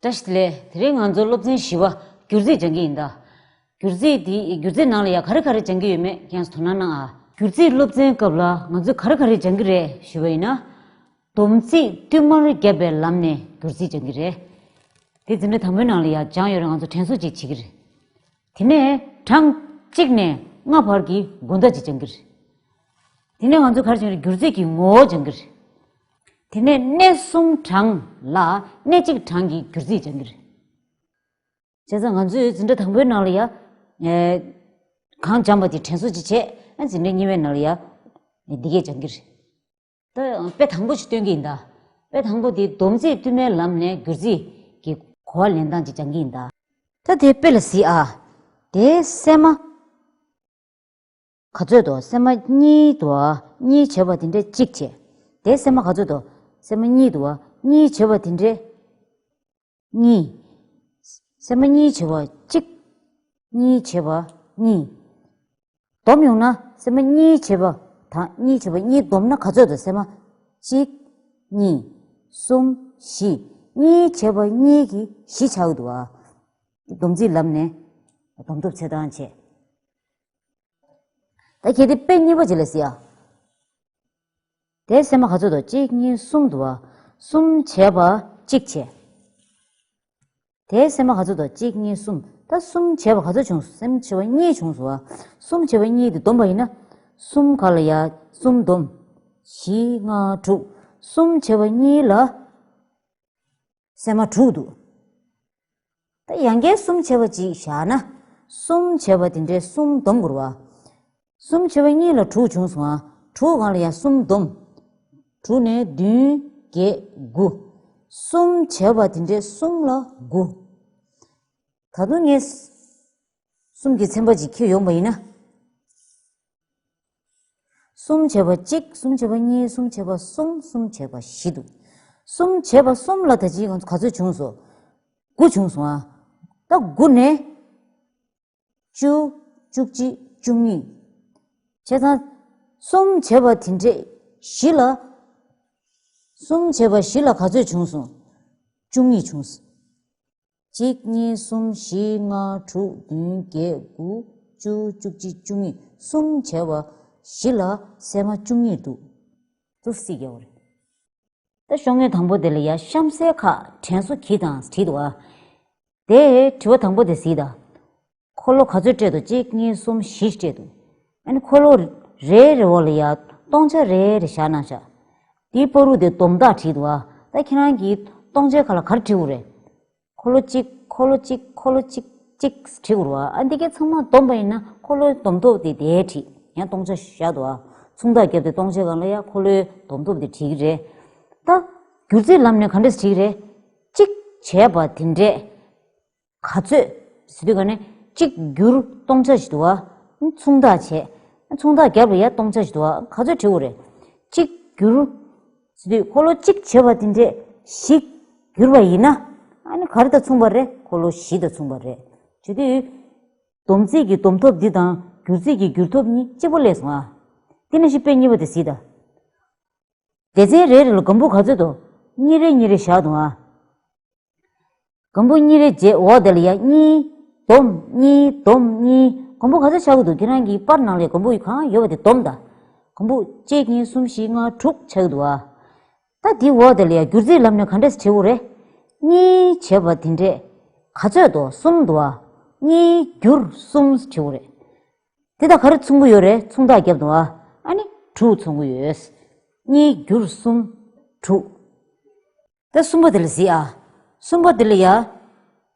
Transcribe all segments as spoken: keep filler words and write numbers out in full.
བཀྲ་ཤིས་བདེ་ལེགས། དེ་རིང་ང་ཚོ་སློབ་ཚན་བཞི་པ་སྒྱུར་རྩིས་སྦྱང་གི་ཡིན་ད། སྒྱུར་རྩིས་འདི་སྒྱུར་རྩིས་ནང་ལ་ཡ་ག་རེ་ག་རེ་སྦྱང་གི་ཡོད་མེད་ཁྱེད་རང་ཚོ་དོ་སྣང་གནང་ཨ། སྒྱུར་རྩིས་སློབ་ཚན་སྐབས་ལ་ང་ཚོས་ག་རེ་ག་རེ་སྦྱང་གི་རེད་ཞུས་པ་ཡིན་ན། སྡོམ་རྩིས་བསྟུད་མར་བརྒྱབ་པའི་ལམ་ནས་སྒྱུར་རྩིས་སྦྱང་གི་རེད། དེ་འཛིན་གྲྭ་དང་པོའི་ནང་ལ་ཡ་སྦྱངས་ཡོད་རེད། ང་ཚོ་དྲན་གསོ་ཅིག་བྱེད་ཀྱི་རེད། དེ་ནས་གྲངས་གཅིག་ནས་ལྔ་བར་གྱི་དགོན་བརྡ་ཅིག་སྦྱང་གི་རེད། དེ་ནས་ང་ཚོས་ག་རེ་སྦྱང་གི་རེད། སྒྱུར་རྩིས་ཀྱི་ངོ་བོ་སྦྱང་གི་རེད། དེ་ནས་གནས་གསུམ་གྲངས་ལ་གནས་གཅིག་གྲངས་ཀྱི་སྒྱུར་རྩིས་སྦྱང་གི་རེད། བྱས་ཙང་ང་ཚོས་འཛིན་གྲྭ་དང་པོའི་ནང་ལ་ཡ། ཨེ། གང་སྦྱངས་པ་དེ་དྲན་གསོ་ཅིག་བྱས། ཨ། འཛིན་གྲྭ་གཉིས་པའི་ནང་ལ་ཡ། འདི་གས་སྦྱང་གི་རེད། ད་དཔེ་དང་པོ་ཞིག་སྟོན་གྱི་ཡིན་ད། དཔེ་དང་པོ་དེ་སྡོམ་རྩིས་བསྟུད་མའི་ལམ་ནས་སྒྱུར་རྩིས་ཀྱི་གོ་བ་ལེན་སྟངས་ཅིག་སྦྱང་གི་ཡིན་ད། ད་དེ་དཔེ་ལ་གཟིགས་ཨ། དེའི་སྲན་མ། ག་ཚོད་འདུག་སྲན་མ་གཉིས་འདུག་ཨ། གཉིས་བྱས་པ་དེ་འདྲས་གཅིག་བྱས། དེའི་སྲན་མ་ག་ཚོད་འདུག་སྲན་མ་གཉིས་འདུག་ཨ། གཉིས་བྱས་པ་དེ་འདྲས་གཉིས། སྲན་མ་གཉིས་བྱས་པ་གཅིག་གཉིས་བྱས་པ་གཉིས། བསྡོམས་ཡོང་ན་སྲན་མ་གཉིས་བྱས་པ་དང་གཉིས་བྱས་པ་གཉིས་བསྡོམས་ན་ག་ཚོད་འདུག་སྲན་མ་གཅིག་གཉིས། གསུམ། བཞི། གཉིས་བྱས་པ་གཉིས་ཀྱིས་བཞི་ཆགས་ཀྱི་འདུག་ཨ། སྡོམ་རྩིས་ལམ་ནས་སྡོམ་ཐོབ་ཚད་བཏང་བྱས། ད་གལ་ཏེ་དཔེ་གཉིས་པ་ཅིག་ལ་གཟིགས་ཨ། དེའི་སྲན་མ་ག་ཚོད་འདུག་གཅིག་གཉིས། གསུམ་འདུག་ཨ། གསུམ་བྱས་པ་གཅིག་བྱས། དེའི་སྲན་མ་ག་ཚོད་འདུག་གཅིག་གཉིས། གསུམ། ད་གསུམ་བྱས་པ་ག་ཚོད་བྱུང་། སྲན་མ་བྱས་པ་གཉིས་བྱུང་སོང་ཨ། གསུམ་བྱས་པ་གཉིས་དེ་བསྡོམས་པ་ཡིན་ན། གསུམ་ག་ལ་ཡ། གསུམ་བསྡོམས། བཞི་ལྔ་དྲུག་གསུམ་བྱས་པ་གཉིས་ལ། སྲན་མ་དྲུག་འདུག་ད་ཡང་བསྐྱར་གསུམ་བྱས་པ་ཅིག་བཞག་ན། གསུམ་བྱས་པ་དེ་འདྲའི་གསུམ་བསྡོམས་དགོས་རེད་བ། གསུམ་བྱས་པ་གཉིས་ལ་དྲུག་བྱུང་སོང་ཨ། དྲུག་སྒང་ལ་ཡང་གསུམ་བསྡོམས། དྲུག་ནས་བདུན་བརྒྱད་དགུ། གསུམ་བྱས་པ་དེ་འདྲའི་གསུམ་ལ་དགུ། ད་དུང་ངས་གསུམ་གྱི་ཚན་པ་ཅིག་འཁྱེར་ཡོང་པ་ཡིན་ན། གསུམ་བྱས་པ་གཅིག་གསུམ་བྱས་པ་གཉིས། གསུམ་བྱས་པ་གསུམ། གསུམ་བྱས་པ་བཞི་འདུག་གསུམ་བྱས་པ་གསུམ་ལ་ད་ཅི་ང་ཚོ་ག་ཚོད་བྱུང་སོང་། དགུ་བྱུང་སོང་ཨ། ད་དགུ་ནས་བཅུ། བཅུ་གཅིག་བཅུ་གཉིས། བྱས་ཙང་གསུམ་བྱས་པ་དེ་འདྲས་བཞི་ལ། གསུམ་བྱས་པ་བཞི་ལ་ག་ཚོད་བྱུང་སོང་། བཅུ་གཉིས་བྱུང་སོང་། གཅིག་གཉིས། གསུམ། བཞི། ལྔ། དྲུག་བདུན། བརྒྱད། དགུ། བཅུ། བཅུ་གཅིག་བཅུ་གཉིས། གསུམ་བྱས་པ་བཞི་ལ་སྲན་མ་བཅུ་གཉིས་འདུག་ཏུ་སྲིད་རྒྱལ་བ་རེད། ད་ཤོག་ངོས་དང་པོ་དེ་ལ་ཡ་གཤམ་གསལ་ཁག་དྲན་གསོ་གྱིས་དང་བྲིས་འདུག་ཨ། དེ་དྲི་བ་དང་པོ་དེ་གཟིགས་དང་། འཁོར་ལོ་ག་ཚོད་སྤྲད་འདུག་གཅིག་གཉིས། གསུམ། བཞི་སྤྲད་འདུག་ཨ་ནི་འཁོར་ལོ་རེ་རེ་འོག་ལ་ཡ་སྟོང་ཆ་རེ་རེ་བཞག་གནང་བཞག་དེའི་བར་དུ་དེ་བསྡོམས་རྟགས་བྲིས་འདུག་ཨ། ད་ཁྱེད་རང་གིས་སྟོང་ཆའི་ཁ་ལ་ག་རེ་བྲིས་དགོས་རེད། འཁོར་ལོ་གཅིག་འཁོར་ལོ་གཅིག་འཁོར་ལོ་གཅིག་གཅིག་བྲིས་དགོས་རེད་བ། ཨ་འདི་གའི་ཚང་མ་བསྡོམས་པ་ཡིན་ན་འཁོར་ལོའི་བསྡོམས་ཐོབ་དེ་དེ་བྲིས། ཡང་སྟོང་ཆ་བཞག་འདུག་ཨ། མཚུངས་རྟགས་བརྒྱབ་སྟེ་སྟོང་ཆའི་སྒང་ལ་ཡ་འཁོར་ལོའི་བསྡོམས་ཐོབ་དེ་བྲིས་ཀྱི་རེད། ད་སྒྱུར་རྩིས་ལམ་ནས་ག་འདྲས་བྲིས་ཀྱི་རེད། གཅིག་བྱས་པ་དེ་འདྲས་ག་ཚོད་ཟེར་དུས་ག་ནས་གཅིག་བསྒྱུར་སྟོང་ཆ་ཞིག་འདུག་ཨ། མཚུངས་རྟགས་བྱས། མཚུངས་རྟགས་བརྒྱབ་ལ་ཡ་སྟོང་ཆ་ཞིག་འདུག་ཨ། ག་ཚོད་བྲིས་དགོས་རེད། གཅིག་བསྒྱུར་ཟེར་དུས་འཁོར་ལོ་གཅིག་བྱས་པ་དེ་འདྲས་བཞི་བསྒྱུར་བ་ཡིན་ན། ཨ་ནི་ག་རེ་དང་མཚུངས་པ་རེད། འཁོར་ལོ་བཞི་དང་མཚུངས་པ་རེད། བྱེད་དུས། སྡོམ་རྩིས་ཀྱི་བསྡོམས་ཐོབ་འདི་དང་སྒྱུར་རྩིས་ཀྱི་བསྒྱུར་ཐོབ་གཉིས་གཅིག་པ་སླེབས་སོང་ཨ། དེ་ནས་ཤི་དཔེ་གཉིས་པ་དེ་གཟིགས་དང་། སྡེ་ཚན་རེ་རེ་ལ་སྒམ་པོ་ག་ཚོད་འདུག་གཉིས་རེ་གཉིས་རེ་བཞག་འདུག་ཨ། སྒམ་པོ་གཉིས་རེ་བྱས་འོག་དེ་ལ་ཡ་གཉིས། སྡོམ་གཉིས། སྡོམ་གཉིས། སྒམ་པོ་ག་ཚོད་ཆགས་ཀྱི་འདུག་ཁྱེད་རང་གི་པར་ནང་ལ་སྒམ་པོ་གང་ཡོད་པ་དེ་སྡོམ་དང་། སྒམ་པོ་གཅིག་གཉིས། གསུམ། བཞི། ལྔ། དྲུག་ཆགས་ཀྱི་འདུག་ཨ། ད་འདི་འོག་དེ་ལ་ཡ་སྒྱུར་རྩིས་ལམ་ནས་ག་འདྲས་བྲིས་དགོས་རེད། གཉིས་བྱས་པ་དེ་འདྲས་ག་ཚོད་འདུག་གསུམ་འདུག་ཨ། གཉིས་བསྒྱུར་གསུམ་བྲིས་དགོས་རེད། དེ་དང་ག་རེ་མཚུངས་ཀྱི་ཡོད་རེད། མཚུངས་རྟགས་བརྒྱབ་འདུག་ཨ། ཨ་ནི་དྲུག་མཚུངས་ཀྱི་ཡོད། གཉིས་བསྒྱུར་གསུམ། དྲུག་ད་གསུམ་པ་དེ་ལ་གཟིགས་ཨ། གསུམ་པ་དེ་ལ་ཡ།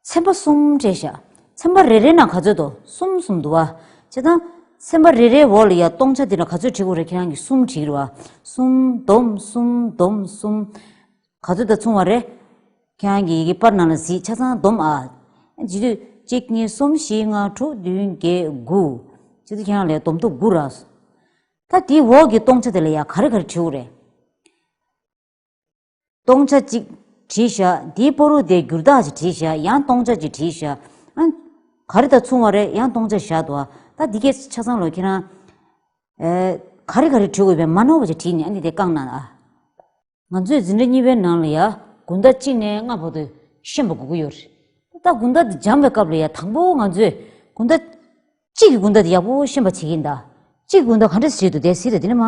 ཚན་པ་གསུམ་སྤྲད་བཞག་ཚན་པ་རེ་རེ་ནང་ག་ཚོད་འདུག་གསུམ་གསུམ་འདུག་ཨ། བྱས་ཙང་། ཚན་པ་རེ་རེའི་འོག་ལ་ཡ་སྟོང་ཆ་དེ་ལ་ག་ཚོད་བྲིས་དགོས་རེད། ཁྱེད་རང་གིས་གསུམ་བྲིས་རེད་བ། གསུམ། སྡོམ་གསུམ། སྡོམ་གསུམ། ག་ཚོད་དང་མཚུངས་པ་རེད། ཁྱེད་རང་གི་ཡི་གེ་པར་ནང་ལ་གཟིགས། ཆ་ཚང་སྡོམ་ཨ། བྱེད་དུས་གཅིག་གཉིས། གསུམ། བཞི། ལྔ། དྲུག་བདུན། བརྒྱད། དགུ། བྱེད་དུས་ཁྱེད་རང་ལ་སྡོམ་ཐོབ་དགུ་རག་སོང་། ད་དེའི་འོག་གི་སྟོང་ཆ་དེ་ལ་ཡ་ག་རེ་ག་རེ་བྲིས་དགོས་རེད། སྟོང་ཆ་གཅིག་བྲིས་བཞག་དེའི་བར་དུ་དེ་བསྒྱུར་རྟགས་ཅིག་བྲིས་བཞག་ཡང་སྟོང་ཆ་ཅིག་བྲིས་བཞག་ཨ། ག་རེ་དང་མཚུངས་པ་རེད། ཡང་སྟོང་ཆ་བཞག་འདུག་ཨ། ད་འདི་གས་ཆ་ཚང་ལོ་ཁྱེད་རང་། ཨེ། ག་རེ་ག་རེ་བྲིས་དགོས་པའི་མ་ནོར་བ་ཅིག་བྲིས་ནས་ཨ་ནི་དེ་བཀང་གནང་ཨ། ང་ཚོས་འཛིན་གྲྭ་གཉིས་པའི་ནང་ལ་ཡ་དགུན་ཟླ་གཅིག་ནས་ལྔ་བར་དུ་ ཤེས་པ་དགོས་ཀྱི་ཡོད་རེད། ད་དགུན་ཟླ་འདི་སྦྱངས་པའི་སྐབས་ལ་ཡ་དང་པོ་ང་ཚོས་དགུན་ཟླ་གཅིག་གི་དགུན་ཟླ་འདི་ཡག་པོ་ཤེས་པ་བྱེད་ཀྱི་ཡིན་ད། གཅིག་དགུན་ཟླ་ག་འདྲ་བྱེད་འདུག་དེ་སྲིད་དེ་དེ་ནས་མ།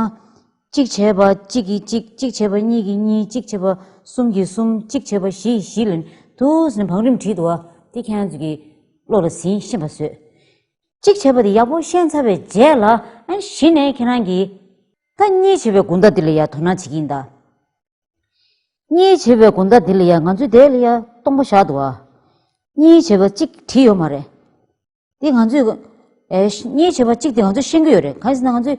གཅིག་བྱས་པ་གཅིག་གིས་གཅིག་གཅིག་བྱས་པ་གཉིས་ཀྱིས་གཉིས་གཅིག་བྱས་པ་གསུམ་གྱིས་གསུམ་གཅིག་བྱས་པ་བཞི་ཡིས་བཞི་ལ་ནི་དུས་ནས་བང་རིམ་བྲིས་འདུག་བ། དེ་ཁྱེད་རང་ཚོ་གི་བློ་ལ་ཟིན་ཤེས་པ་བཟོས། གཅིག་བྱས་པ་དེ་ཡག་པོ་ཤེས་ཚར་བའི་རྗེས་ལ་ཨ་གཞི་ནས་ཁྱེད་རང་གིས་ད་གཉིས་བྱས་པའི་དགུན་ཟླ་འདི་ལ་ཡ་དོ་སྣང་བྱེད་ཀྱི་ཡིན་ད། གཉིས་བྱས་པའི་དགུན་ཟླ་འདི་ལ་ཡ་ང་ཚོས་དེ་ལ་ཡ་སྟོང་པ་བཞག་འདུག་བ། གཉིས་བྱས་པ་གཅིག་བྲིས་ཡོད་མ་རེད། དེ་ང་ཚོས་ཨེ་གཉིས་བྱས་པ་གཅིག་དེ་ང་ཚོས་ཤེས་ཀྱི་ཡོད་རེད། གང་ཡིན་ཟེར་ན་ང་ཚོས་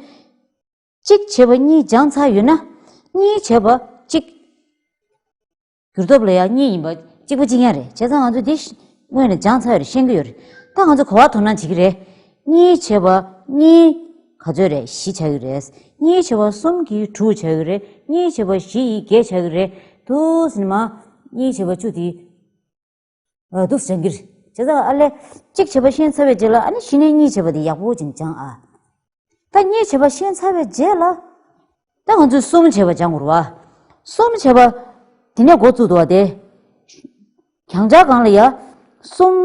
གཅིག་བྱས་པ་གཉིས་སྦྱངས་ཚར་ཡོད་ན། གཉིས་བྱས་པ་གཅིག་གྱུར་སྟོབས་ལ་ཡང་གཉིས་ཡིན་པ་གཅིག་པ་གཅིག་རྐྱང་རེད། བྱས་ཙང་ང་ཚོས་འདི་ཤ- སྔོན་ནས་སྦྱངས་ཚར་བ་རེད། ཤེས་ཀྱི་ཡོད་རེད། ད་ང་ཚོ་ག་བ་དོ་སྣང་བྱེད་ཀྱི་རེད། གཉིས་བྱས་པ་གཉིས་ག་ཚོད་རེད། བཞི་ཆགས་ཀྱི་རེད། གཉིས་བྱས་པ་གསུམ་གྱིས་དྲུག་ཆགས་ཀྱི་རེད། གཉིས་བྱས་པ་བཞི་ཡིས་བརྒྱད་ཆགས་ཀྱི་རེད། དུ་ཟིན་མ། གཉིས་བྱས་པ་བཅུ་དེ། ཨ་འདུག་སེ་སྦྱང་གི་རེད། བྱས་ཙང་ཨ་ལས། གཅིག་བྱས་པ་ཤེས་ཚར་བའི་རྗེས་ལ་ཨ་ནི་གཞི་ནས་གཉིས་བྱས་པ་དེ་ཡག་པོ་ཅིག་སྦྱང་ཨ། ད་གཉིས་བྱས་པ་ཤེས་ཚར་བའི་རྗེས་ལ། ད་ང་ཚོས་གསུམ་བྱས་པ་སྦྱང་དགོས་རེད་བ། གསུམ་བྱས་པ། དེ་ནས་འགོ་བཙུགས་འདུག་བ་དེ། གྱང་ཆག་སྒང་ལ་ཡ། གསུམ།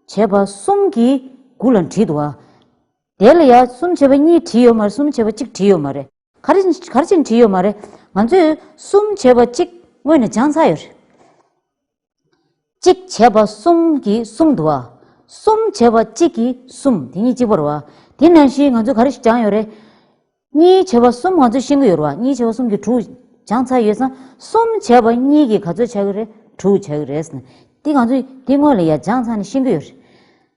བྱས་པ་གསུམ་གྱིས་དགུ་ལ་བྲིས་འདུག་བ། དེ་ལ་ཡ་གསུམ་བྱས་པ་གཉིས་བྲིས་ཡོད་མ་རེད། གསུམ་བྱས་པ་གཅིག་བྲིས་ཡོད་མ་རེད། ག་རེ་ག་རེ་བྱས་ནས་བྲིས་ཡོད་མ་རེད། ང་ཚོས་གསུམ་བྱས་པ་གཅིག་སྔོན་ནས་སྦྱངས་ཚར་ཡོད་རེད། གཅིག་བྱས་པ་གསུམ་གྱིས་གསུམ་འདུག་བ། གསུམ་བྱས་པ་གཅིག་གིས་གསུམ་དེ་གཉིས་གཅིག་པ་རེད་བ། དེ་ནང་བཞིན་ང་ཚོས་ག་རེ་ཞིག་སྦྱངས་ཡོད་རེད། གཉིས་བྱས་པ་གསུམ་ང་ཚོས་ཤེས་ཀྱི་ཡོད་རེད་བ། གཉིས་བྱས་པ་གསུམ་གྱིས་དྲུག་སྦྱངས་ཚར་ཡོད་ཙང་གསུམ་བྱས་པ་གཉིས་ཀྱིས་ག་ཚོད་ཆགས་ཀྱི་རེད། དྲུག་ཆགས་ཀྱི་རེད་ཟེར་ནས། དེ་ང་ཚོས་དེ་སྔོན་ལ་ཡ་སྦྱངས་ཚར་ནས་ཤེས་ཀྱི་ཡོད་རེད།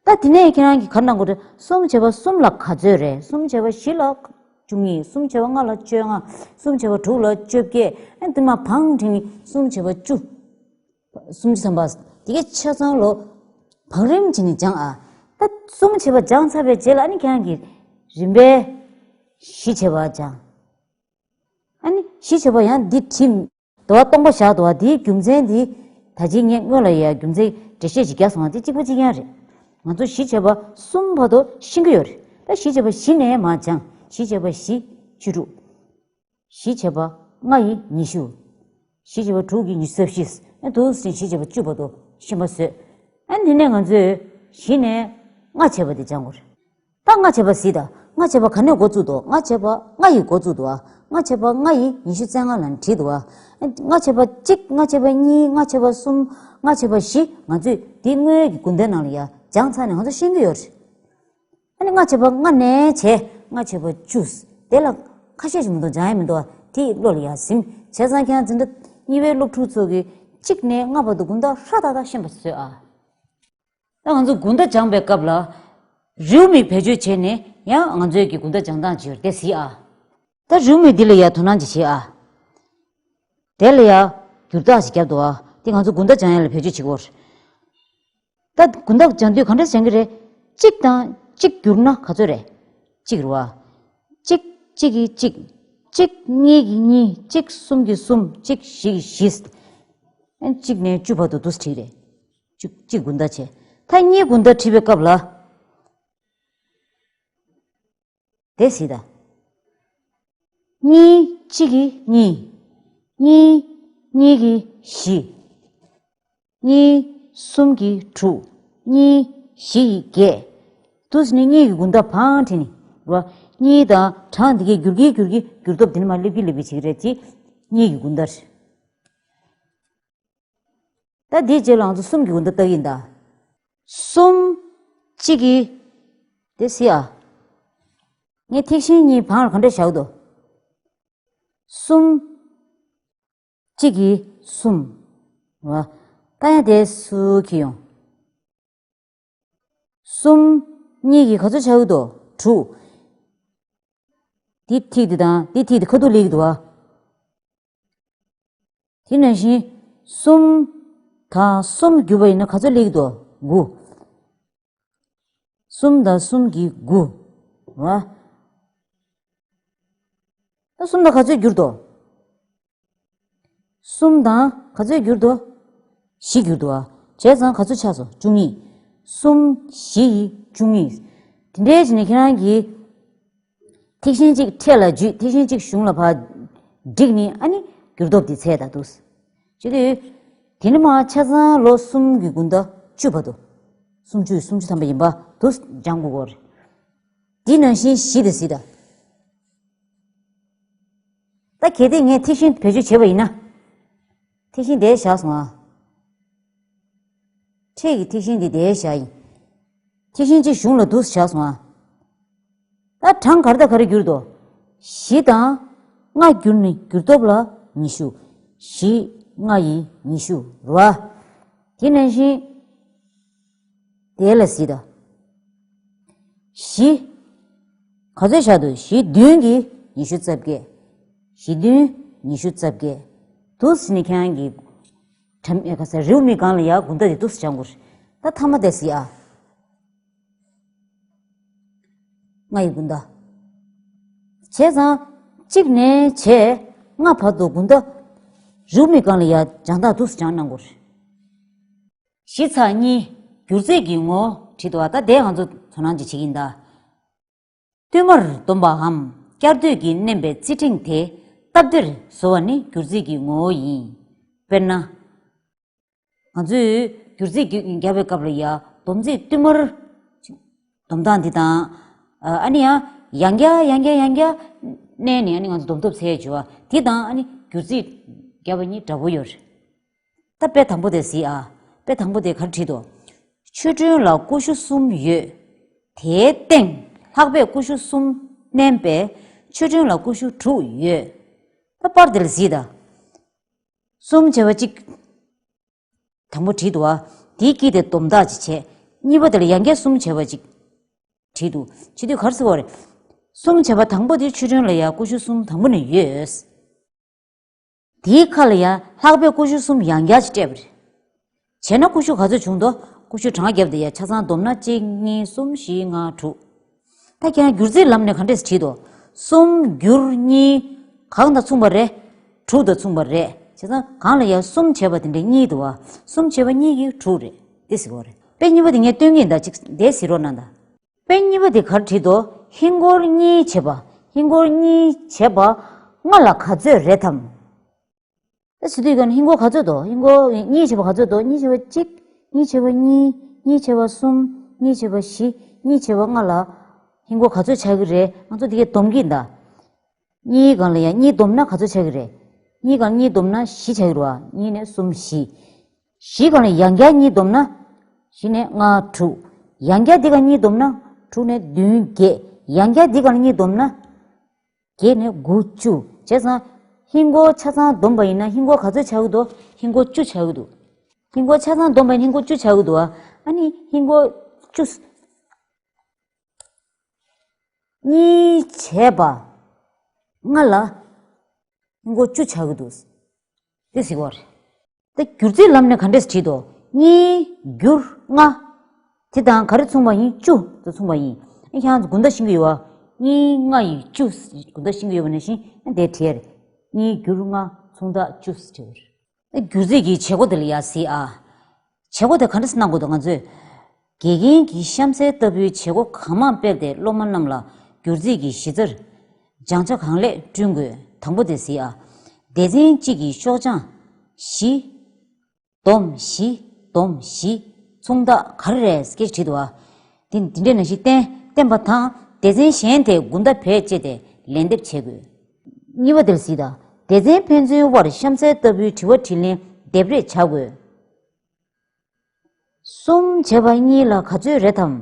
ད་དེ་ནས་ཁྱེད་རང་གིས་ག་རེ་གནང་དགོས་རེད། གསུམ་བྱས་པ་གསུམ་ལ་ག་ཚོད་རེད། གསུམ་བྱས་པ་བཞི་ལ་བཅུ་གཉིས། གསུམ་བྱས་པ་ལྔ་ལ་བཅོ་ལྔ། གསུམ་བྱས་པ་དྲུག་ལ་བཅོ་བརྒྱད། ཨ་དེ་མ་བང་བྲིས་ནས་གསུམ་བྱས་པ་བཅུ། སུམ་ཅུ་ཐམ་པ། དེ་གའི་ཆ་ཚང་ལོ། བང་རིམ་བྱས་ནས་སྦྱང་ཨ། ད་གསུམ་བྱས་པ་སྦྱངས་ཚར་བའི་རྗེས་ལ་ཨ་ནི་ཁྱེད་རང་གིས་རིམ་པས་བཞི་བྱས་པ་སྦྱང་། ཨ་ནི་བཞི་བྱས་པ་ཡང་འདི་བྲིས། དུ་བ་སྟོང་པ་བཞག་འདུག་བ། དེའི་རྒྱུ་མཚན་འདི་ད་ཅི་ངས་སྔོན་ལ་ཡ་རྒྱུ་མཚན་འགྲེལ་བཤད་ཅིག་རྒྱག་སོང་བ། དེ་གཅིག་པ་གཅིག་རྐྱང་རེད། ང་ཚོ་བཞི་བྱས་པ་གསུམ་བར་དུ་ཤེས་ཀྱི་ཡོད་རེད། ད་བཞི་བྱས་པ་བཞི་ནས་མར་སྦྱང་། བཞི་བྱས་པ་བཞི། བཅུ་དྲུག་བཞི་བྱས་པ་ལྔ་ཡིས་ཉི་ཤུ། བཞི་བྱས་པ་དྲུག་གིས་ཉི་ཤུ་རྩ་བཞི། ཨ་འདུག་སེ་བཞི་བྱས་པ་བཅུ་བར་དུ་ཤེས་པ་བཟོས། ཨ་དེ་ནས་ང་ཚོས་བཞི་ནས་ལྔ་བྱས་པ་དེ་སྦྱང་དགོས་རེད། ད་ལྔ་བྱས་པ་གཟིགས་དང་། ལྔ་བྱས་པ་ག་ནས་འགོ་བཙུགས་འདུག་ལྔ་བྱས་པ་ལྔ་ཡིས་འགོ་བཙུགས་འདུག་ཨ་ལྔ་བྱས་པ་ལྔ་ཡིས་ཉི་ཤུ་རྩ་ལྔ་ལ་བྲིས་འདུག་ཨ་ལྔ་བྱས་པ་གཅིག་ལྔ་བྱས་པ་གཉིས། ལྔ་བྱས་པ་གསུམ། ལྔ་བྱས་པ་བཞི། ང་ཚོས་འདི་སྔོན་གྱི་དགུན་ཟླའི་ནང་ལ་ཡ་སྦྱངས་ཚར་ནས་ང་ཚོ་ཤེས་ཀྱི་ཡོད་རེད། ཨ་ནི་ལྔ་བྱས་པ་ལྔ་ནས་བྱས། ལྔ་བྱས་པ་བཅུ། དེ་ལ་ཁ་ཤས་ཤིག་མི་འདུག་སྦྱང་ཡ་མི་འདུག་ཨ། དེ་བློ་ལ་ཡ་ཟིན། བྱས་ཙང་ཁྱེད་རང་འཛིན་གྲྭ་གཉིས་པའི་སློབ་ཕྲུག་ཚོ་གིས་གཅིག་ནས་ལྔ་བར་དུ་དགུན་ཟླ་ཧྲ་ཏག་ཏག་ཤེས་པ་བཟོས་ཨ། ད་ང་ཚོ་དགུན་ཟླ་སྦྱངས་པའི་སྐབས་ལ། རེའུ་མིག་བེད་སྤྱོད་བྱས་ནས་ཡང་ང་ཚོའི་གི་དགུན་ཟླ་སྦྱང་སྟངས་ཅིག་ཡོད་རེད། དེ་གཟིགས་ཨ། ད་རེའུ་མིག་འདི་ལ་ཡ་དོ་སྣང་ཅིག་བྱེད་ཨ། དེ་ལ་ཡ་བསྒྱུར་རྟགས་ཤིག་བརྒྱབ་འདུག་ཨ། དེ་ང་ཚོ་དགུན་ཟླ་སྦྱང་ཡ་ལ་བེད་སྤྱོད་བྱེད་ཀྱི་ཡོད་རེད། ད་དགུན་ཟླ་སྦྱང་དུས་ག་འདྲ་སྦྱང་གི་རེད། གཅིག་དང་གཅིག་བསྒྱུར་ན་ག་ཚོད་རེད། གཅིག་རེད་བ། གཅིག་གཅིག་གིས་གཅིག་གཅིག་གཉིས་ཀྱིས་གཉིས། གཅིག་གསུམ་གྱིས་གསུམ། གཅིག་བཞི་གིས་བཞི། ཨ་གཅིག་ནས་བཅུ་བར་དུ་འདུག་སེ་བྲིས་རེད། གཅིག་གཅིག་དགུན་ཟླ་བྱས། ད་གཉིས་དགུན་ཟླ་བྲིས་པའི་སྐབས་ལ། དེ་གཟིགས་དང་། གཉིས་གཅིག་གིས་གཉིས། གཉིས་གཉིས་ཀྱིས་བཞི། གཉིས་གསུམ་གྱིས་དྲུག་གཉིས་བཞི་ཡིས་བརྒྱད། འདུག་སེ་ནས་གཉིས་ཀྱི་དགུན་ཟླ་བང་བྲིས་ནས་རེད་བ། གཉིས་དང་གྲངས་འདི་གའི་བསྒྱུར་གྱིན་བསྒྱུར་གྱིན་བསྒྱུར་སྟོབས་དེ་ནས་མར་སླེབས་ཀྱིན་སླེབས་ཀྱིན་བྱེད་ཀྱི་རེད་དེ། གཉིས་ཀྱི་དགུན་ཟླ་རེད། ད་འདིའི་རྗེས་ལ་ང་ཚོ་གསུམ་གྱི་དགུན་ཟླ་ལྟ་གི་ཡིན་ད། གསུམ། གཅིག་གིས། དེ་གཟིགས་ཨ། ངས་ཐིག་ཤིང་གཉིས་བང་ལ་ག་འདྲ་བཞག་འདུག་གསུམ། གཅིག་གིས་གསུམ། རེད་བ། ད་ཡང་དེ་སུ་འཁྱེར་ཡོང་། གསུམ། གཉིས་ཀྱིས་ག་ཚོད་ཆགས་ཀྱི་འདུག་དྲུག་འདི་ཐིག་འདི་དང་འདི་ཐིག་འདི་ཁ་ཐུག་སླེབས་ཀྱི་འདུག་བ། དེ་ནང་བཞིན་གསུམ་དང་གསུམ་བསྒྱུར་བ་ཡིན་ན་ག་ཚོད་སླེབས་ཀྱི་འདུག་དགུ། གསུམ་དང་གསུམ་གྱིས་དགུ། རེད་བ། ད་གསུམ་དང་ག་ཚོད་བསྒྱུར་འདུག་གསུམ་དང་ག་ཚོད་བསྒྱུར་འདུག་བཞི་བསྒྱུར་འདུག་ཨ། བྱས་ཙང་ག་ཚོད་ཆགས་སོང་། བཅུ་གཉིས། གསུམ་བཞི་ཡིས་བཅུ་གཉིས། དེ་འདྲའི་བྱས་ནས་ཁྱེད་རང་གིས་ཐིག་ཤིང་གཅིག་འཕྲེད་ལ་འཇུས། ཐིག་ཤིང་གཅིག་གཞུང་ལ་ཕར་བསྒྲིགས་ནས་ཨ་ནི་བསྒྱུར་སྟོབས་དེ་འཚོལ་ད་འདུག་བྱེད་དུས། དེ་ནི་མ་ཆ་ཚང་ལོ་གསུམ་གྱི་དགུན་ཟླ་བཅུ་བར་དུ། སུམ་ཅུ་སུམ་ཅུ་ཐམ་པ་ཡིན་པ་དུ་སྦྱང་དགོས་ཀྱི་རེད། དེ་ནང་བཞིན་བཞི་དེ་གཟིགས་དང་། ད་གལ་ཏེ་ངས་ཐིག་ཤིང་བེད་སྤྱོད་བྱས་པ་ཡིན་ན། ཐིག་ཤིང་དེ་བཞག་སོང་ཨ། འཕྲེད་ཀྱི་ཐིག་ཤིང་འདི་དེ་བཞག་ཡིན། ཐིག་ཤིང་གཅིག་གཞུང་ལ་འདུག་བཞག་སོང་ཨ། ད་གྲངས་ག་རེ་དང་ག་རེ་བསྒྱུར་ཏོ། བཞི་དང་ལྔ་བསྒྱུར་ནས་བསྒྱུར་ཐོབ་ལ་ཉི་ཤུ། བཞི་ལྔ་ཡི་ཉི་ཤུ་རེད་བ། དེ་ནང་བཞིན་དེ་ལ་གཟིགས་དང་། བཞི། ག་ཚོད་བཞག་འདུག་བཞི་བདུན་གྱིས་ཉི་ཤུ་རྩ་བརྒྱད། བཞི་བདུན་ཉི་ཤུ་རྩ་བརྒྱད། འདུག་ཟེར་ནས་ཁྱེད་རང་གི་གྲམ་ཨེ་ག་ས་རེའུ་མིག་སྒང་ལ་ཡ་དགུན་ཟླ་དེ་འདུག་སེ་སྦྱང་དགོས་རེད། ད་ཐ་མ་དེ་གཟིགས་ཨ། ལྔ་ཡི་དགུན་ཟླ། བྱས་ཙང་གཅིག་ནས་བྱས་ལྔ་བར་དུ་དགུན་ཟླ་རེའུ་མིག་སྒང་ལ་ཡ་སྦྱང་སྟངས་འདུག་སེ་སྦྱང་གནང་དགོས་རེད། བཞི་ཚེག་གཉིས། སྒྱུ་རྩལ་གྱི་ངོ་བོ་བྲིས་འདུག་བ། ད་དེ་ང་ཚོ་ཚོར་སྣང་ཅིག་བྱེད་ཀྱི་ཡིན་ད། བསྟུད་མར་བསྡོམས་པའམ་བསྐྱར་ཟློས་ཀྱིས་མནན་པའི་རྩིས་ཕྲེང་དེ་སྟབས་བདེར་བཟོ་བ་ནི་སྒྱུ་རྩལ་གྱི་ངོ་བོ་ཡིན། དཔེར་ན། ང་ཚོས་སྒྱུ་རྩལ་རྒྱུ་རྒྱག་པའི་སྐབས་ལ་ཡ་སྡོམ་རྩིས་བསྟུད་མར་སྡོམ་སྟངས་འདི་དང་། ཨ་ནི་ཡང་ཡང་བསྐྱར་ཡང་བསྐྱར་ཡང་བསྐྱར་མནན་ནས་ཨ་ནི་ང་ཚོ་སྡོམ་ཐབས་ཟེར་བྱས་པ་འདི་དང་ཨ་ནི་སྒྱུ་རྩལ་རྒྱག་པ་གཉིས་འདྲ་པོ་ཡོད་རེད། ད་དཔེ་དང་པོ་དེ་གཟིགས་ཨ། དཔེ་དང་པོ་དེ་ག་རེ་བྲིས་འདུག་ཆོས་སྒྲོན་ལ་ཀུ་ཤུ་གསུམ་ཡོད། དེའི་སྟེང་ལྷག་པས་ཀུ་ཤུ་གསུམ་མནན་པས་ཆོས་སྒྲོན་ལ་ཀུ་ཤུ་དྲུག་ཡོད། ད་པར་དེ་ལ་གཟིགས་དང་། གསུམ་བྱས་པ་གཅིག་དང་པོ་བྲིས་འདུག་བ། དེའི་དཀྱིལ་དེ་སྡོམ་རྟགས་ཅིག་བྱས། གཉིས་པ་དེ་ལ་ཡང་བསྐྱར་གསུམ་བྱས་པ་ཅིག་བྲིས་འདུག་བྱེད་དུས་ག་རེ་ཟེར་བ་རེད། གསུམ་བྱས་པ་དང་པོ་དེ་ཆོས་སྒྲོན་ལ་ཡ་ཀུ་ཤུ་གསུམ་དང་པོ་ནས་ཡོད། དེའི་ཁ་ལ་ཡ་ལྷག་པས་ཀུ་ཤུ་གསུམ་ཡང་བསྐྱར་ཅིག་སྤྲད་པ་རེད། བྱས་ན་ཀུ་ཤུ་ག་ཚོད་བྱུང་འདུག་ཀུ་ཤུ་གྲངས་བརྒྱབ་དེ་ཡ་ཆ་ཚང་བསྡོམས་ན་གཅིག་གཉིས་གསུམ་བཞི་ལྔ་དྲུག་ད་ཁྱེད་རང་སྒྱུ་རྩལ་ལམ་ནས་ག་འདྲས་བྲིས་འདུག་གསུམ་བསྒྱུར་གཉིས། གང་དང་མཚུངས་པ་རེད། དྲུག་དང་མཚུངས་པ་རེད། བྱས་ཙང་གང་ལ་ཡང་གསུམ་བྱས་པ་དེ་འདྲ་གཉིས་འདུག་བ། གསུམ་བྱས་པ་གཉིས་ཀྱིས་དྲུག་རེད། དེ་ཟེར་བ་རེད། དཔེ་གཉིས་པ་དེ་ངས་སྟོན་གྱི་ཡིན་ད། ཅིག་དེ་གཟིགས་རོགས་གནང་དང་། དཔེ་གཉིས་པ་དེ་ག་རེ་བྲིས་འདུག་ཧིན་སྒོར་གཉིས་བྱས་པ། ཧིན་སྒོར་གཉིས་བྱས་པ་ལྔ་ལ་ག་ཚོད་རེད་དམ། ད་བྱེད་དུས་ཀྱང་ཧིན་སྒོར་ག་ཚོད་འདུག་ཧིན་སྒོར་གཉིས་བྱས་པ་ག་ཚོད་འདུག་གཉིས་བྱས་པ་གཅིག་གཉིས་བྱས་པ་གཉིས། གཉིས་བྱས་པ་གསུམ། གཉིས་བྱས་པ་བཞི། གཉིས་བྱས་པ་ལྔ་ལ་ཧིན་སྒོར་ག་ཚོད་ཆགས་ཀྱི་རེད། ང་ཚོ་འདི་གས་སྡོམ་གྱི་ཡིན་ད། གཉིས་སྒང་ལ་ཡང་གཉིས་བསྡོམས་ན་ག་ཚོད་ཆགས་ཀྱི་རེད། གཉིས་སྒང་གཉིས་བསྡོམས་ན་བཞི་ཆགས་ཀྱི་རེད་བ། གཉིས་ནས་གསུམ་བཞི། བཞི་སྒང་ལ་ཡང་བསྐྱར་གཉིས་བསྡོམས་ན། བཞི་ནས་ལྔ་དྲུག་ཡང་བསྐྱར་འདི་སྒང་གཉིས་བསྡོམས་ན། དྲུག་ནས་བདུན་བརྒྱད། ཡང་བསྐྱར་འདི་སྒང་ལ་གཉིས་བསྡོམས་ན། བརྒྱད་ནས་དགུ་བཅུ། བྱས་ཙང་། ཧིན་སྒོར་ཆ་ཚང་བསྡོམས་པ་ཡིན་ན་ཧིན་སྒོར་ག་ཚོད་ཆགས་ཀྱི་འདུག་ཧིན་སྒོར་བཅུ་ཆགས་ཀྱི་འདུག་ཧིན་སྒོར་ཆ་ཚང་བསྡོམས་པ་ཡིན་ན་ཧིན་སྒོར་བཅུ་ཆགས་ཀྱི་འདུག་ཨ་ནི་ཧིན་སྒོར་བཅུ། གཉིས་བྱས་པ་ལྔ་ལ་ཧིན་སྒོར་བཅུ་ཆགས་ཀྱི་འདུག་དེ་གཟིགས་པ་རེད། དེ་སྒྱུ་རྩལ་ལམ་ནས་ག་འདྲས་བྲིས་འདུག་གཉིས་བསྒྱུར་ལྔ། དེ་དང་ག་རེ་མཚུངས་པ་ཡིན། བཅུ་དང་མཚུངས་པ་ཡིན། ཨེ་ཁྱེད་རང་ཚོ་དགུན་ཟླ་ཤེས་ཀྱི་ཡོད་བ། གཉིས་ལྔ་ཡི་བཅུ། དགུན་ཟླ་ཤེས་ཀྱི་ཡོད་པ་ནང་བཞིན་དེ་བྲིས་ཡ་རེད། གཉིས་བསྒྱུར་ལྔ་མཚུངས་རྟགས་བཅུ་བྲིས་པ་རེད། སྒྱུ་རྩལ་གྱི་བྱེད་སྒོ་དེ་ལ་ཡ་གཟིགས་ཨ། བྱེད་སྒོ་དེ་ག་འདྲ་གནང་དགོས་འདུག་ང་ཚོས། དགེ་རྒན་གྱིས་གཤམ་གསལ་ལྟ་བུའི་བྱེད་སྒོ་གང་མང་སྤེལ་ཏེ་སློབ་མ་རྣམས་ལ་སྒྱུ་རྩལ་གྱི་གཞི་རྩར་སྦྱང་བྱ་གང་ལེགས་བསྐྲུན་དགོས། དང་པོ་དེ་གཟིགས་ཨ། སྡེ་ཚན་གཅིག་གི་ཤོག་བྱང་བཞི། སྡོམ་བཞི། སྡོམ་བཞི། མཚུངས་རྟགས་ག་རེ་རེད་སྐད་ཆ་དྲིས་འདུག་ཨ། དེ་འདི་འདྲའི་ནང་བཞིན་བསྟན་བསྟན་པ་དང་སྡེ་ཚན་གཞན་དེ་དགུན་ཟླ་བེད་སྤྱད་དེ་ལན་འདེབས་བྱེད་དགོས། གཉིས་པ་དེར་གཟིགས་དང་། སྡེ་ཚན་ཕན་ཚུན་དབར་གཤམ་གསལ་ལྟ་བུའི་དྲི་བ་དྲིས་ལན་ལྡེབ་རེས་བྱ་དགོས། གསུམ་བྱས་པ་གཉིས་ལ་ག་ཚོད་རེད་དམ།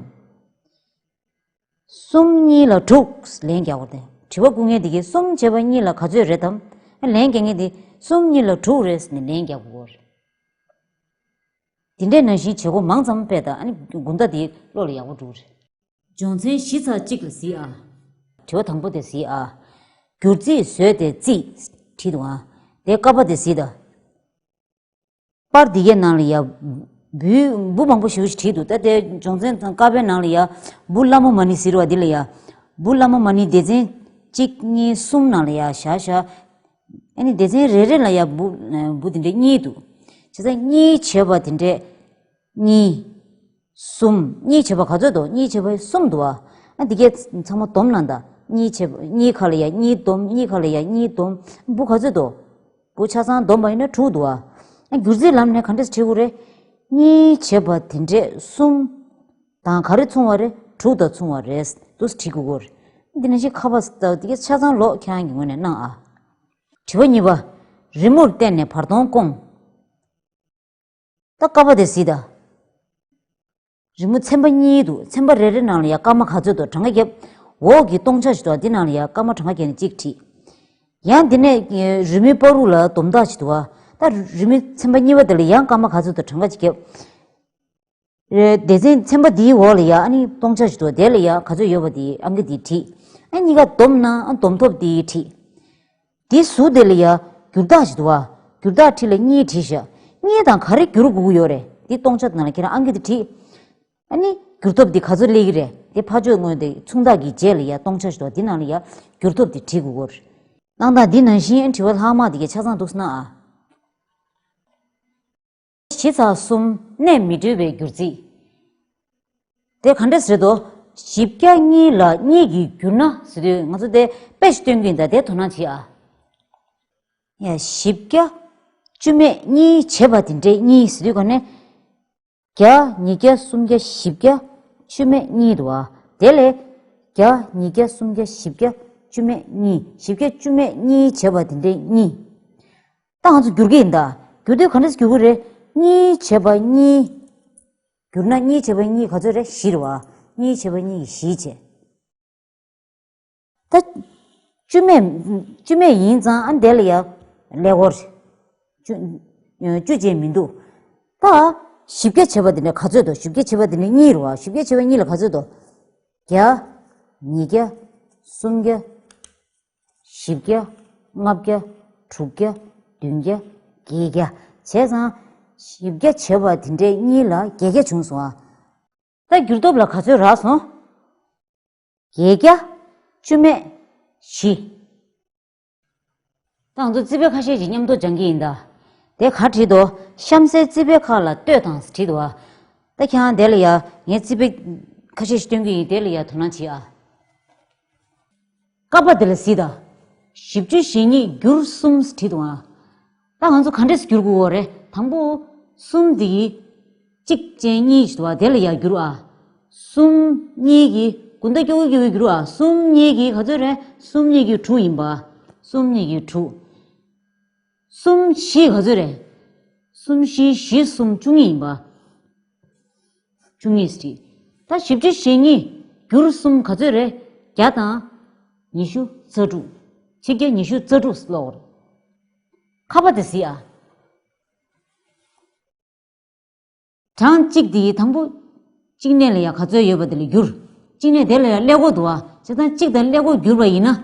གསུམ་གཉིས་ལ་དྲུག་ལན་རྒྱག་དགོས་ཏེ། དྲི་བ་བསྐུལ་མཁན་དེ་གིས་གསུམ་བྱས་པ་གཉིས་ལ་ག་ཚོད་རེད་དམ། ལན་རྒྱག་མཁན་དེ་གསུམ་གཉིས་ལ་དྲུག་རེད་ཟེར་ནས་ལན་རྒྱག་དགོས་རེད། དེ་འདྲའི་ནང་བཞིན་བྱེད་སྒོ་མང་ཙམ་སྤེལ་དང་ཨ་ནི་དགུན་ཟླ་དེ་བློ་ལ་ཡག་པོ་འགྲོ་གི་རེད། སྦྱོང་ཚན་བཞི་ཚེག་གཅིག་ལ་གཟིགས་ཨ། དྲི་བ་དང་པོ་དེ་གཟིགས་ཨ། སྒྱུ་རྩིས་བཟོས་ཏེ་རྩིས་བྲིས་འདུག་ཨ། དེ་ཀ་པ་དེ་གཟིགས་དང་། པར་འདི་གའི་ནང་ལ་ཡ། འབུ་འབུ་མང་པོ་ཞེ་པོ་ཞིག་བྲིས་འདུག་ད་དེ་སྦྱོང་ཚན་དང་ཀ་པའི་ནང་ལ་ཡ། འབུ་ལྷ་མོ་མ་ནི་ཟེར་བ་འདི་ལ་ཡ། འབུ་ལྷ་མོ་མ་ནི་སྡེ་ཚན་གཅིག་གཉིས་གསུམ་ནང་ལ་ཡ་བཞག་བཞག་ཨ་ནི་སྡེ་ཚན་རེ་རེ་ལ་ཡ་འབུ་འབུ་དེ་འདྲས་གཉིས་འདུག་བྱས་ཙང་གཉིས་བྱས་པ་དེ་འདྲས་གཉིས། གསུམ། གཉིས་བྱས་པ་ག་ཚོད་འདུག་གཉིས་བྱས་པ་གསུམ་འདུག་ཨ། ཨ་འདི་གས་ཚང་མ་བསྡོམས་གནང་དང་། གཉིས་བྱས་པ་གཉིས་ཁ་ལ་ཡ་གཉིས་བསྡོམས། གཉིས་ཁ་ལ་ཡ་གཉིས་བསྡོམས། འབུ་ག་ཚོད་འདུག་འབུ་ཆ་ཚང་བསྡོམས་པ་ཡིན་ན་དྲུག་འདུག་ཨ། ཨ་སྒྱུར་རྩིས་ལམ་ནས་ག་འདྲས་བྲིས་དགོས་རེད། གཉིས་བྱས་པ་དེ་འདྲས་གསུམ་དང་ག་རེ་མཚུངས་པ་རེད། དྲུག་དང་མཚུངས་པ་རེད་འདུག་སེ་བྲིས་དགོས་ཀྱི་རེད། འདི་ནང་བཞིན་ཁ་པ་ཟེར་དེ་ག་ཆ་ཚང་ལོག་ཁྱེད་རང་གི་ངོས་ནས་གནང་ཨ། དྲི་བ་གཉིས་པ། རི་མོར་བལྟས་ནས་བར་སྟོང་སྐོང་། ད་ཀ་པ་དེ་གཟིགས་དང་། རི་མོ་ཚན་པ་གཉིས་འདུག་ཚན་པ་རེ་རེ་ནང་ལ་ཡ་སྐར་མ་ག་ཚོད་འདུག་གྲངས་ཀ་བརྒྱབ། འོག་གི་སྟོང་ཆ་ཞིག་འདུག་འདི་ནང་ལ་ཡ་སྐར་མ་གྲངས་ཀ་བརྒྱབ་ནས་གཅིག་བྲིས། ཡང་འདི་ནས་རི་མོའི་བར་རུ་ལ་སྡོམ་རྟགས་ཤིག་འདུག་བ། ད་རི་མོའི་ཚན་པ་གཉིས་པ་དེ་ལ་ཡང་སྐར་མ་ག་ཚོད་འདུག་གྲངས་ཀ་གཅིག་བརྒྱབ། རེད། སྡེ་ཚན་ཚན་པ་འདིའི་འོག་ལ་ཡ་ཨ་ནི་སྟོང་ཆ་ཞིག་འདུག་དེ་ལ་ཡ་ག་ཚོད་ཡོད་པ་དེ་ཨང་ཀི་འདི་བྲིས། ཨ་གཉིས་ཀ་བསྡོམས་ན་ཨ་སྡོམ་ཐོབ་འདི་བྲིས། འདི་ཟུར་དེ་ལ་ཡ་འགྱུར་རྟགས་ཤིག་འདུག་བ། འགྱུར་རྟགས་འཁྲིས་ལ་གཉིས་བྲིས་བཞག་གཉིས་དང་ག་རེ་བསྒྱུར་དགོས་ཀྱི་ཡོད་རེད། འདི་སྟོང་ཆ་ནང་ལ་ཁྱེད་རང་ཨང་ཀི་འདི་བྲིས། ཨ་ནི་འགྱུར་ཐོབ་འདི་ག་ཚོད་སླེབས་ཀྱི་རེད། དེ་ཕར་ཕྱོགས་ངོས་དེ་མཚུངས་རྟགས་ཀྱི་རྗེས་ལ་ཡ་སྟོང་ཆ་ཞིག་འདུག་འདི་ནང་ལ་ཡ་འགྱུར་ཐོབ་འདི་བྲིས་དགོས་ཀྱི་ཡོད་རེད། གནང་སྟངས་འདི་ནང་བཞིན་ཨ་དྲི་བ་ལྷག་མ་འདི་གའི་ཆ་ཚང་འདུག་སེ་གནང་ཨ། བཞི་ཚེག་གསུམ། གནད་མི་འགྲོ་བའི་སྒྱུར་རྩིས། དེ་ག་འདྲས་རེད་དོ། བཞི་བརྒྱ་གཉིས་ལ་གཉིས་ཀྱིས་བསྒྱུར་ན་ཟེར་དུས་ང་ཚོ་དེ་དཔེ་ཞིག་སྟོན་གྱི་ཡིན། ད་དེ་དོ་སྣང་བྱེད་ཨ། ཡ་བཞི་བརྒྱ་བཅུ་མེད་གཉིས་བྱས་པ་དེ་འདྲས་གཉིས་ཟེར་དུས་ག་ནས། བརྒྱ། ཉིས་བརྒྱ། སུམ་བརྒྱ། བཞི་བརྒྱ། བཅུ་མེད་གཉིས་འདུག་བ། དེ་ལས་བརྒྱ། ཉིས་བརྒྱ། སུམ་བརྒྱ། བཞི་བརྒྱ། བཅུ་མེད་གཉིས། བཞི་བརྒྱ་བཅུ་མེད་གཉིས་བྱས་པ་དེ་འདྲས་གཉིས། ད་ང་ཚོ་བསྒྱུར་གྱི་ཡིན་ད། བསྒྱུར་དུས་ག་འདྲས་བསྒྱུར་གྱི་རེད། གཉིས་བྱས་པ་གཉིས། བསྒྱུར་ན་གཉིས་བྱས་པ་གཉིས་ག་ཚོད་རེད། བཞི་རེད་བ། གཉིས་བྱས་པ་གཉིས་ཀྱིས་བཞི་བྱས། ད་བཅུ་མེད། བཅུ་མེད་ཡིན་ཙང་ཨ་འདས་ལ་ཡ་ཀླད་ཀོར་བཅུ། བཅུ་ཅན་མི་འདུག་ད་བཞི་བརྒྱ་བྱས་པ་དེ་ནས་ག་ཚོད་འདུག་བཞི་བརྒྱ་བྱས་པ་དེ་ནས་གཉིས་རེད་བ། བཞི་བརྒྱ་བྱས་པ་གཉིས་ལ་ག་ཚོད་འདུག་བརྒྱ། ཉིས་བརྒྱ། སུམ་བརྒྱ། བཞི་བརྒྱ། ལྔ་བརྒྱ། དྲུག་བརྒྱ། བདུན་བརྒྱ། བརྒྱད་བརྒྱ། བྱས་ཙང་། བཞི་བརྒྱ་བྱས་པ་དེ་འདྲས་གཉིས་ལ་བརྒྱད་བརྒྱ་བྱུང་སོང་ཨ། ད་འགྱུར་ཐོབ་ལ་ག་ཚོད་རག་སོང་། བརྒྱད་བརྒྱ། བཅུ་མེད། བཞི། ད་ང་ཚོ་རྩིས་དཔེ་ཁ་ཤས་ཤིག་མཉམ་དུ་སྦྱང་གི་ཡིན་ད། དེ་ག་བྲིས་འདུག་གཤམ་གསལ་རྩིས་དཔེ་ཁག་ལ་ལྟོས་དང་བྲིས་འདུག་བ། ད་ཁྱེད་རང་དེ་ལ་ཡ་ངས་རྩིས་དཔེ་ཁ་ཤས་ཤིག་སྟོན་གི་ཡིན། དེ་ལ་ཡ་དོ་སྣང་བྱེད་ཨ། ཀ་པ་དེ་ལ་གཟིགས་དང་། བཞི་བཅུ་ཞེ་གཉིས་བསྒྱུར་གསུམ་བྲིས་འདུག་ཨ། ད་ང་ཚོ་ག་འདྲས་སེ་བསྒྱུར་དགོས་རེད། དང་པོ་གསུམ་དེ་གིས་གཅིག་ཅན་གཉིས་ཞིག་འདུག་ཨ། དེ་ལ་ཡ་བསྒྱུར་ཨ། གསུམ་གཉིས་ཀྱིས་དགུ་ཟླ་སྐྱོ་བོ་སྐྱོ་བོ་བསྒྱུར་ཨ། གསུམ་གཉིས་ཀྱིས་ག་ཚོད་རེད། གསུམ་གཉིས་ཀྱིས་དྲུག་ཡིན་པ། གསུམ་གཉིས་ཀྱིས་དྲུག་གསུམ་བཞི་ག་ཚོད་རེད། གསུམ་བཞི་བཞི་གསུམ་བཅུ་གཉིས་ཡིན་པ། བཅུ་གཉིས་སྲིད། ད་བཞི་བཅུ་ཞེ་གཉིས་བསྒྱུར་གསུམ་ག་ཚོད་རེད། བརྒྱ་དང་ཉི་ཤུ་རྩ་དྲུག་ཆིག་བརྒྱ་ཉི་ཤུ་རྩ་དྲུག་ཀློག་རེད། ཁ་པ་དེ་གཟིགས་ཨ། གྲངས་གཅིག་དེ་དང་པོ་གཅིག་གནས་ལ་ཡ་ག་ཚོད་ཡོད་པ་དེ་ལ་བསྒྱུར། གཅིག་གནས་དེ་ལ་ཡ་ཀླད་ཀོར་འདུག་ཨ། བྱས་ཙང་གཅིག་དང་ཀླད་ཀོར་བསྒྱུར་བ་ཡིན་ན།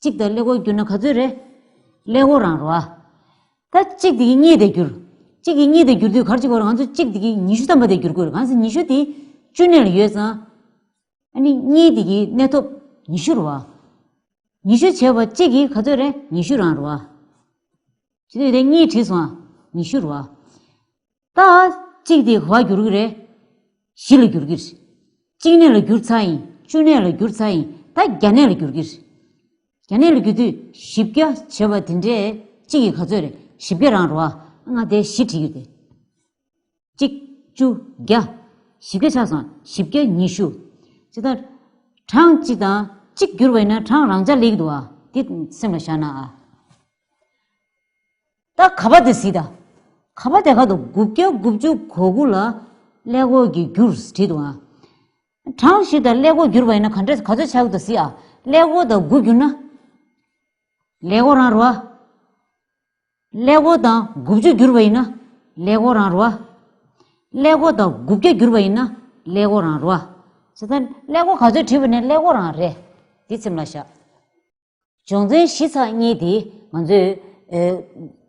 གཅིག་དང་ཀླད་ཀོར་བསྒྱུར་ན་ག་ཚོད་རེད། ཀླད་ཀོར་རང་རེད་བ། ད་གཅིག་དེ་གིས་གཉིས་དེ་བསྒྱུར། གཅིག་གིས་གཉིས་དེ་བསྒྱུར་དུས་ག་རེ་བྱེད་དགོས་རེད། ང་ཚོ་གཅིག་དེ་གིས་ཉི་ཤུ་ཐམ་པ་དེ་བསྒྱུར་དགོས་རེད། གང་ཟེར་ཉི་ཤུ་དེ་བཅུ་གནས་ལ་ཡོད་ཙང་། ཨ་ནི་གཉིས་དེ་གིས་གནས་ཐོབ་ཉི་ཤུ་རེད་བ། ཉི་ཤུ་བྱས་པ་གཅིག་གིས་ག་ཚོད་རེད། ཉི་ཤུ་རང་རེད་བ། བྱེད་དུས་དེ་གཉིས་བྲིས་སོང་ཨ། ཉི་ཤུ་རེད་བ། ད་གཅིག་དེ་ག་པར་བསྒྱུར་གྱི་རེད། བཞི་ལ་བསྒྱུར་གྱི་རེད། གཅིག་གནས་ལ་བསྒྱུར་ཚར་ཡིན། བཅུ་གནས་ལ་བསྒྱུར་ཚར་ཡིན། ད་བརྒྱ་གནས་ལ་བསྒྱུར་གྱི་རེད། བརྒྱ་གནས་ལ་བསྒྱུར་དུས་བཞི་བརྒྱ་བྱས་པ་དེ་འདྲས་གཅིག་གིས་ག་ཚོད་རེད། བཞི་བརྒྱ་རང་རེད་བ། ང་དེ་བཞི་བྲིས་ཀྱི་རེད། གཅིག་བཅུ་བརྒྱ། བཞི་བརྒྱ་ཆགས་སོང་། བཞི་བརྒྱ་ཉི་ཤུ། ཇི་ལྟར། གྲངས་གཅིག་དང་གཅིག་བསྒྱུར་བ་ཡིན་ན་གྲངས་རང་འཇགས་སླེབས་ཀྱི་འདུག་བ། འདི་སེམས་ལ་བཞག་ན་ཨ། ད་ག་པ་དེ་གཟིགས་དང་། ག་པ་དེ་ག་འདུག་དགུ་བརྒྱ་དགུ་བཅུ་གོ་དགུ་ལ་ཀླད་ཀོར་གྱིས་བསྒྱུར་བྲིས་འདུག་ཨ། གྲངས་ཤིག་དང་ཀླད་ཀོར་བསྒྱུར་བ་ཡིན་ན་ག་འདྲས་ག་ཚོད་ཆགས་ཀྱི་འདུག་གཟིགས་ཨ། ཀླད་ཀོར་དང་དགུ་བསྒྱུར་ན། ཀླད་ཀོར་རང་རེད་བ། ཀླད་ཀོར་དང་དགུ་བཅུ་བསྒྱུར་བ་ཡིན་ན་ཀླད་ཀོར་རང་རེད་བ། ཀླད་ཀོར་དང་དགུ་བརྒྱ་བསྒྱུར་བ་ཡིན་ན་ཀླད་ཀོར་རང་རེད་བ། བྱས་ཙང་ཀླད་ཀོར་ག་ཚོད་བྲིས་པ་ནས་ཀླད་ཀོར་རང་རེད། འདི་སེམས་ལ་བཞག་སྦྱོང་ཚན་བཞི་ཚེག་གཉིས་དེ་ང་ཚོས་ཨེ་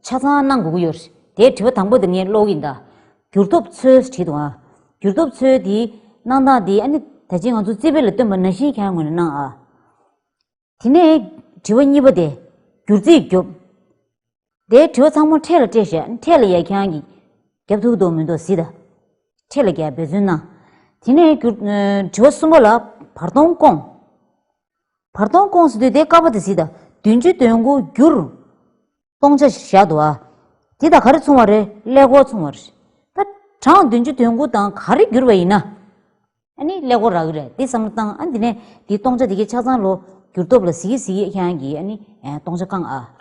ཆ་ཚང་གནང་དགོས་ཀྱི་ཡོད་རེད། དེའི་དྲི་བ་དང་པོ་དེ་ངས་ཀློག་གི་ཡིན་ད། འགྱུར་ཐོབ་ཚོད་བྲིས་འདུག་ཨ། འགྱུར་ཐོབ་ཚོད་དེ་གནང་སྟངས་དེ་ཨ་ནི་ད་ཅི་ང་ཚོ་རྩིས་དཔེ་ལ་སྟོན་པ་ནང་བཞིན་ཁྱེད་རང་ངོས་ནས་གནང་ཨ། དེ་ནས་དྲི་བ་གཉིས་པ་དེ། འགྱུར་རྩིས་རྒྱོབ། དེའི་དྲི་བ་ཚང་མ་ཕྲད་ལ་སྤྲད་བཞག་ཕྲད་ལ་ཡ་ཁྱེད་རང་གིས་རྒྱབ་ཐུབ་འདུག་མི་འདུག་གཟིགས་དང་། ཕྲད་ལ་རྒྱག་འབད་བརྩོན་གནང་། དེ་ནས་འགྱུར། ཨ། དྲི་བ་གསུམ་པ་ལ་བར་སྟོང་སྐོང་། བར་སྟོང་སྐོང་ཟེར་དུས་དེ་ཀ་པ་དེ་གཟིགས་དང་། བདུན་ཅུ་དོན་དགུ་བསྒྱུར། སྟོང་ཆ་བཞག་འདུག་ཨ། དེ་དང་ག་རེ་མཚུངས་པ་རེད། ཀླད་ཀོར་མཚུངས་པ་རེད། ད་གྲངས་བདུན་ཅུ་དོན་དགུ་དང་ག་རེ་བསྒྱུར་བ་ཡིན་ན། ཨ་ནི་ཀླད་ཀོར་རག་གི་རེད། དེ་བསམ་བློ་བཏང་། ཨ་ནི་དེ་ནས་དེའི་སྟོང་ཆ་དེ་གའི་ཆ་ཚང་ལོ་བསྒྱུར་ཐོབ་ལ་གཟིགས་གཟིགས་ཁྱེད་རང་གིས་ཨ་ནི་ཨེ་སྟོང་ཆ་བསྐང་ཨ།